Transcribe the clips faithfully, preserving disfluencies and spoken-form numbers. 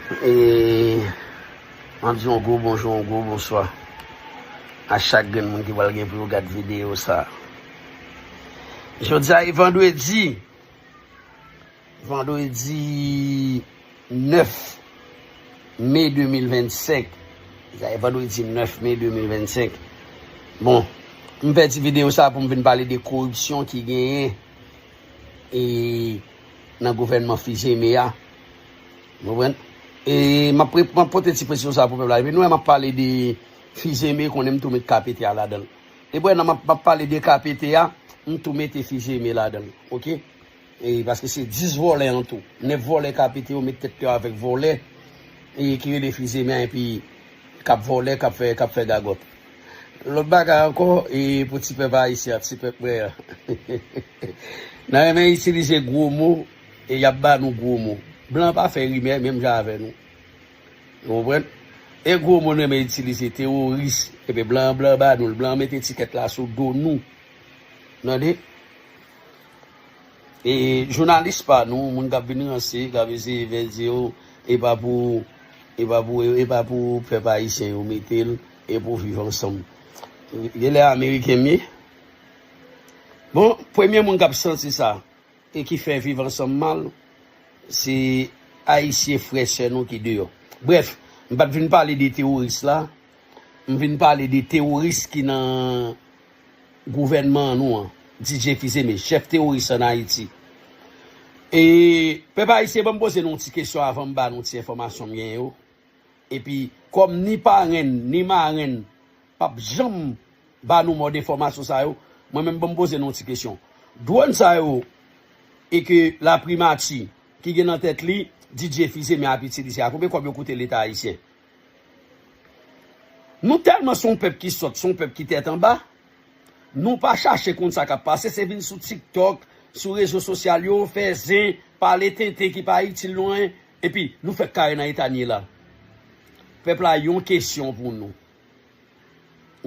E m ap di yon gwo bonjou, yon gwo bonswa a chak grenn moun ki pral gen pou yo gad videyo sa a. Jodi a e vandredi, vandredi nèf me de mil vennsenk. Sa e vandredi nèf me de mil vennsenk. Bon, m fè ti videyo sa a pou m vin pale de koripsyon ki genyen e nan gouvènman Fils-Aimé a. Ou konprann? E m ap pre- m ap pote ti presizyon sa pou pèp la. Epi nou wè m ap pale de Fils-Aimé, konnen m tou met K P T a ladan l. Epi wè nan m ap m ap pale de K P T a, m tou mete Fils-Aimé ladan l. Oke? E paske se dis vòlè an tou. Nèf vòlè K P T yo met tèt yo avèk vòlè e ki rele Fils-Aimé a, epi k ap vòlè, k ap fè, k ap fè gagòt. Lòt bagay ankò, e pou ti pèp ayisyen an, ti pèp mwen an. Nan renmen itilize gwo mo, e y ap ba nou gwo mo. Blan pa fè rimè menm jan avè nou. Ou konprann? E gwo mo n renmen itilize, teworis. Epi blan, blan ba nou l, blan mete etikèt la sou do nou. Tande? E jounalis pa nou, moun k ap vin ranse, k ap eseye fè di yo, e pa pou, e pa pou, e pa pou pèp ayisyen yo mete l, e pou viv ansanm. Genlè ameriken m ye. Bon, premye moun k ap santi sa, e ki fè viv ansanm mal, se ayisyen frè sè nou ki deyò. Brèf, m pa t vin pale de teworis la, m vin pale de teworis ki nan gouvènman nou an, D J Fils-Aimé, chèf teworis ann Ayiti. E pèp ayisyen, ban m poze nou yon ti kesyon avan m ba nou ti enfòmasyon m genyen yo. Epi, kòm ni parenn, ni marenn p ap janm ba nou mòd enfòmasyon sa yo, mwen menm, ban m poze nou yon ti kesyon. Dwòn sa yo, e ke laprimati ki gen nan tèt li, D J Fils-Aimé ap itilize a, konbyen kòb yo koute Leta ayisyen? Nou tèlman se yon pèp ki sòt, se yon pèp ki tèt anba, nou pa chache konn sa k ap pase, se vin sou TikTok, sou rezo sosyal yo, fè zen, pale tenten ki pa itil nou anyen, epi nou fèk kare nan eta n ye la. Pèp la, yon kesyon pou nou.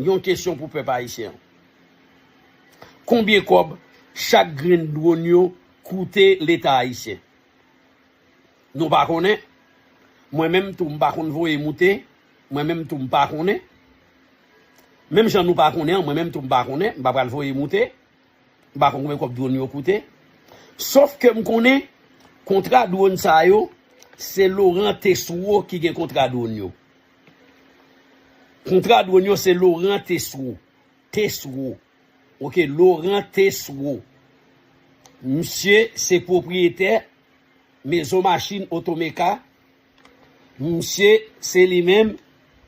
Yon kesyon pou pèp ayisyen an. Konbyen kòb chak grenn dwòn yo koute Leta ayisyen? Nou pa konnen. Mwen menm tou, m pa konn voye moute. Mwen menm tou, m pa konnen. Menm jan nou pa konnen an, mwen menm tou, m pa konnen. M pa pral voye moute. M pa konn konbyen kòb dwòn yo koute. Sòf ke m konnen, kontra dwòn sa yo, se Laurent Tesreau ki gen kontra dwòn yo. Kontra dwòn yo, se Laurent Tesreau. Tesreau. Oke, Laurent Tesreau. Misye se pwopriyetè Maison Machine Automeka. Misye se li menm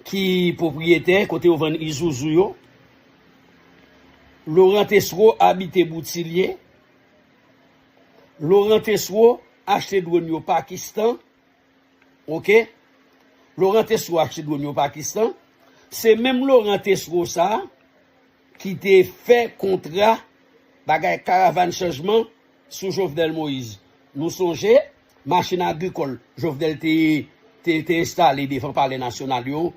ki pwopriyetè kote yo vann Isuzu yo. Laurent Tesreau abite Boutilye. Laurent Tesreau achte dwòn yo Pakistan. Oke? Laurent Tesreau achte dwòn yo Pakistan. Se menm Laurent Tesreau sa a ki te fè kontra bagay karavàn chanjman sou Jovenel Moïse. Nou sonje, machin agrikòl Jovenel te, te, te enstale devan Palè Nasyonal yo,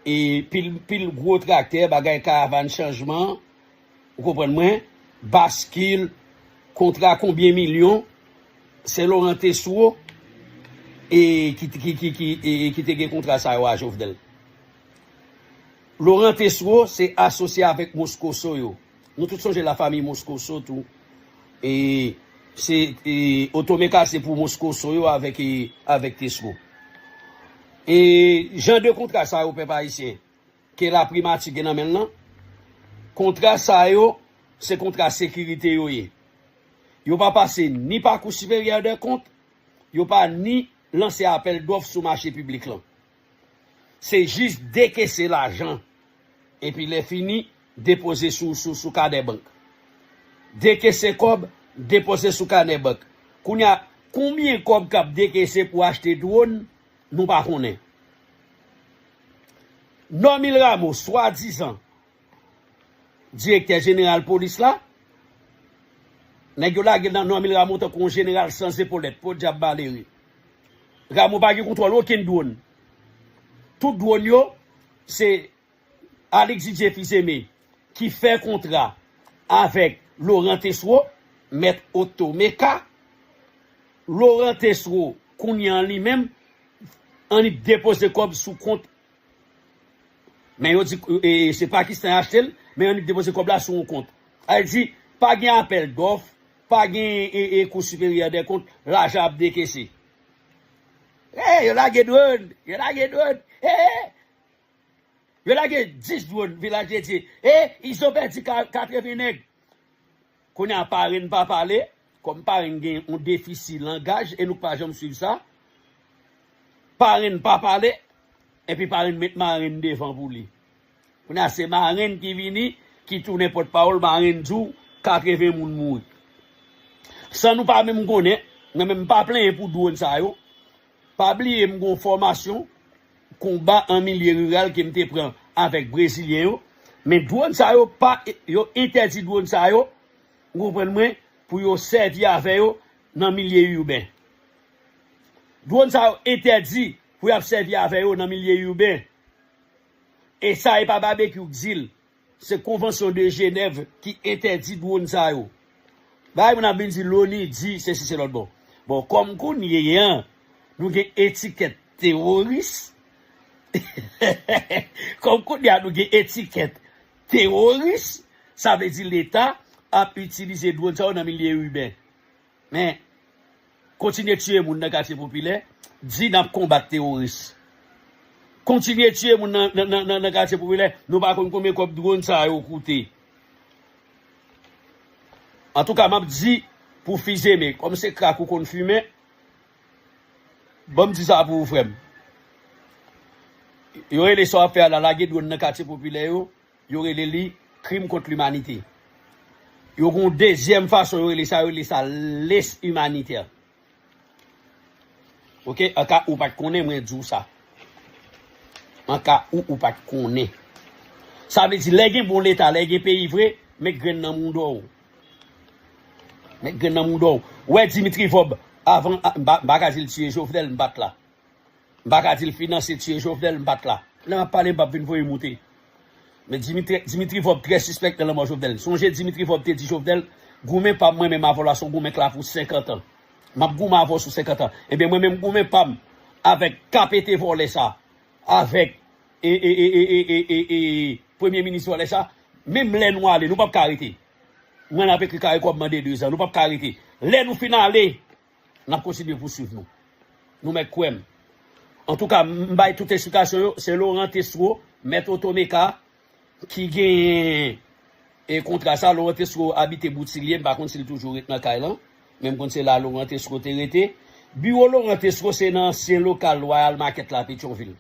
e pil, pil gwo traktè, bagay karavàn chanjman, ou konprann mwen, baskil, kontra konbyen milyon, se Laurent Tesreau e ki, ki, ki, ki, e, ki te gen kontra sa yo a Jovenel. Laurent Tesreau se asosye avèk Moscoso yo. Nou tout sonje lafanmi Moscoso tou. E se e, Automeka se pou Moscoso yo avèk, e, avèk Tesreau. E jan de kontra sa yo, pèp ayisyen, ke laprimati gen nan men l lan, kontra sa yo, se kontra sekirite yo ye. Yo pa pase ni pa Kou Siperyè dè Kont, yo pa ni lanse apèl dòf sou mache piblik lan. Se jis dekese lajan, epi lè fini, depoze sou, sou, sou kanè bank. Dekese kòb, depoze sou kanè bank. Kounye a, konbyen kòb k ap dekese pou achte dwòn, nou pa konnen. Normil Rameau, swadizan direktè jeneral polis la, nèg yo lage nan Normil Rameau tankou yon jeneral san zepolèt, podyab malere. Rameau pa gen kontwòl okenn dwòn. Tout dwòn yo, se Alix Didier Fils-Aimé ki fè kontra avèk Laurent Tesreau, mèt Automeka. Laurent Tesreau, kounye a li menm, annik depoze kòb sou kont. Men yo di, e, e, se Pakistan achte l, men annik depoze kòb la sou yon kont. Sa vle di, pa gen apèl dòf, pa gen, e, e, Cour supérieure des comptes, lajan ap dekese. E, yo lage dwòn, yo lage dwòn. E, e. Yo lage dis dwòn, Vilaj de Dye. E, ils ont perdu ka-, katreven nèg. Kounye a, parenn pa pale, kòm parenn gen yon defisi langaj, e nou k pa janm swiv sa. Parenn pa pale, epi parenn met marenn devan pou li. Kounye a, se marenn ki vini, ki tounen pòtpawòl, marenn di w katreven moun mouri. San nou pa menm konnen, mwen menm m pa plenyen pou dwòn sa yo. Pa bliye m gon fòmasyon konba an milye riral ke m te pran avèk Brezilyen yo. Men dwòn sa yo pa, yo entèdi dwòn sa yo, ou konprann mwen, pou yo sèvi avè yo nan milye iben. Dwòn sa yo entèdi pou y ap sèvi avè yo nan milye iben. E sa e pa Babekyou k di l. Se Konvansyon de Jenèv ki entèdi dwòn sa yo. Bagay moun ap vin di Loni di sesi se lòt bò. Bon, kòm kounye a, nou gen etikèt teworis. Kòm kounye a, nou gen etikèt teworis, sa vle di Leta ap itilize dwòn sa yo nan milye iben. Men, kontinye tiye moun nan katye popilè, di n ap konbat teworis. Kontinye tiye moun nan, nan, nan, nan, nan katye popilè, nou pa konn konbyen kòb dwòn sa yo koute. Antouka, m ap di pou Fils-Aimé, kòm se krak ou konn fimen, ban m di sa pou ou, frè m. Yo rele sa w ap fè a la, lage dwòn nan katye popilè yo, yo rele li krim kont limanite. Yo gen yon dezyèm fason yo rele sa, yo rele sa lès imanitè. Oke, an ka ou pa t konnen, mwen di w sa. An ka ou, ou pa t konnen. Sa vle di, lè gen bon Leta, lè gen peyi vre, met grenn nan mouda w. Met grenn nan mouda w. Ou wè Dimitri Vorbe, avan, a, m pa, m pa ka di l tiye Jovenel, m pa t la. M pa ka di l finanse tiye Jovenel, m pa t la. Lè m ap pale, m p ap vin voye moute. Men Dimitri, Dimitri Vorbe trè sispèk nan lanmò Jovenel. Sonje Dimitri Vorbe te di Jovenel, goumen pa m mwen menm avè w la, se yon goumen k la pou senkant an. M ap goumen avè w sou senkant an. Ebyen, mwen menm goumen pa m avèk K P T vòlè sa, avèk, e, e, premye minis vòlè sa, menm lè nou ale, nou p ap ka rete. Mwen, n ap ekri kare kòb mande dezan, nou p ap ka rete. Lè nou fin ale, n ap kontinye pouswiv nou. Nou mèt kwè m. Antouka, m bay tout esplikasyon yo. Se Laurent Tesreau, mèt Otomeka, ki genyen, e, kontra sa. Laurent Tesreau abite Boutilye, m pa konn si l toujou ret nan kay lan. Men m konn se la Laurent Tesreau te rete. Biwo Laurent Tesreau se nan ansyen lokal Royal Market la, Petyonvil.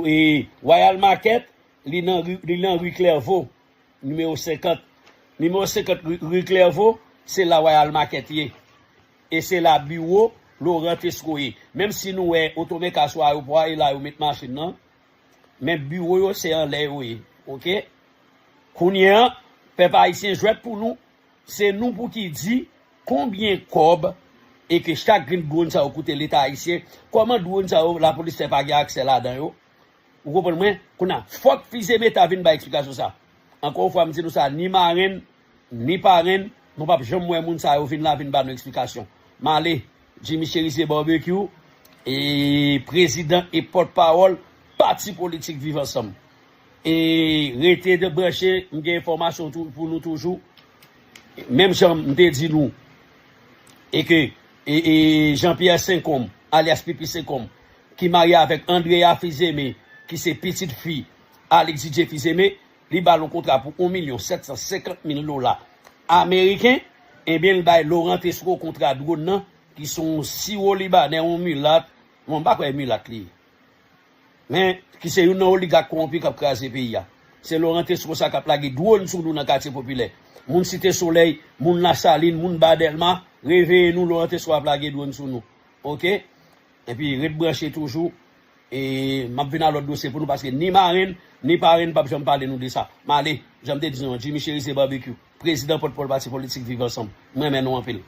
E, Royal Market, li nan ri, li nan ri Clairvaux. Nimewo senkant. Nimewo senkant ri, ri Clairvaux, se la Royal Market ye. E se la biwo Laurent Tesreau ye. Menm si nou wè Otomeka sou ayewopò a, e la yo met machin nan. Men biwo yo, se anlè yo ye. Oke? Kounye a, pèp ayisyen, jwèt pou nou, se nou pou ki di konbyen kòb e ke chak grenn dwòn sa yo koute Leta ayisyen, kòman dwòn sa yo, lapolis fè pa gen aksè ladan yo. Ou konprann mwen? Kounye a, fòk Fils-Aimé ta vin bay eksplikasyon sa. Ankò yon fwa, m di nou sa, ni marenn, ni parenn, nou p ap janm wè moun sa yo vin la vin ba nou eksplikasyon. M ale, Jimmy Chérizier Barbecue, e prezidan e pòtpawòl pati politik Viv Ansanm. E rete de branche, m gen enfòmasyon tou, pou nou toujou. Menm jan m te di nou, e ke, e, e Jean-Pierre Saint-Côme, alyas Pipi Saint-Côme, ki marye avèk Andrea Fils-Aimé, ki se pitit fi Alix Didier Fils-Aimé, li ba l yon kontra pou yon milyon sèt san senkant mil dola ameriken, ebyen, l bay Laurent Tesreau kontra dwòn nan, ki se yon siwo libanè, yon milat, bon, m pa kwè milat li ye. Men, ki se youn nan oligak kowonpi k ap kraze peyi a. Se Laurent Tesreau sa k ap lage dwòn sou nou nan katye popilè. Moun Site Solèy, moun Lasalin, moun Ba Dèlma, reveye nou, Laurent Tesreau ap lage dwòn sou nou. Oke? Epi ret branche toujou. E m ap vin a lòt dosye pou nou, paske ni marenn, ni parenn p ap janm pale nou de sa. M ale, jan m te di nou an, Jimmy Chérizier Barbecue, prezidan pòtpawòl pati politik Viv Ansanm. M renmen nou anpil.